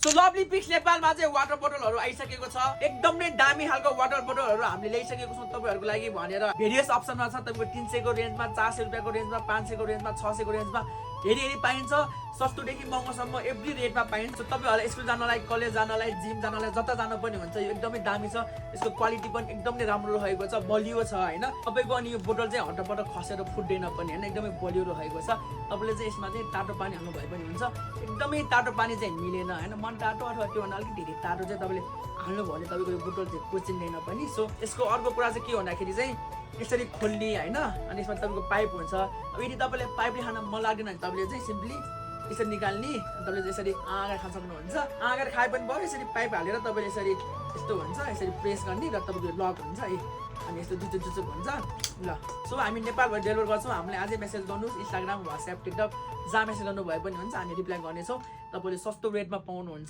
So lovely pics नेपालमा चाहिँ water बोटलहरू आइसकेको छ। एकदम नै दामी खालको वाटर बोटलहरू हामीले ल्याइसकेको छौँ तपाईहरुको लागि भनेर। भेरियस अप्सनमा छ, तपाईको 300 को रेन्जमा, 400 रुपैयाँको रेन्जमा, 500 को रेन्जमा, 600 को रेन्जमा हेरी पाइन्छ। सस्तोदेखि महँगोसम्म एभ्री रेटमा पाइन्छ। तपाईहरुलाई स्कुल जानलाई, कलेज जानलाई, जिम जानलाई, जता जान पनि हुन्छ। यो एकदमै दामी छ। यसको क्वालिटी पनि एकदम नै राम्रो रहेको छ, बलियो छ हैन। तपाईको अनि यो बोतल चाहिँ हटपट खसेर फुट्दैन पनि हैन, एकदमै बलियो रहेको छ। तपाईले चाहिँ यसमा चाहिँ तातो पानी हाल्नु भए पनि हुन्छ। एकदमै तातो पानी चाहिँ मिलेन हैन, मन तातो अथवा त्यो भन्दा अलिकति धेरै तातो चाहिँ तपाईले हाल्नु भयो भने तपाईको यो बोतल चाहिँ कुचिँदैन पनि। सो यसको अर्को कुरा चाहिँ के भन्दाखेरि चाहिँ यसरी खोल्ने हैन, अनि यसमा तपाईको पाइप हुन्छ। अब यदि तपाईले पाइपले खान मन लाग्दैन भने तपाईले चाहिँ सिम्पली यसरी निकाल्ने, तपाईले यसरी आँगार खान सक्नुहुन्छ। आँगार खाए पनि भयो, यसरी पाइप हालेर तपाईले यसरी यस्तो हुन्छ, यसरी प्रेस गर्ने र तपाईको लक हुन्छ है, अनि यस्तो जुचुक हुन्छ ल। सो हामी नेपालभरि डेलिभर गर्छौँ। हामीले अझै मेसेज गर्नुहोस्, इन्स्टाग्राम, व्हाट्सएप, टिकटक जहाँ मेसेज गर्नु भए पनि हुन्छ, हामी रिप्लाई गर्नेछौँ। तपाईले सस्तो रेटमा पाउनुहुन्छ।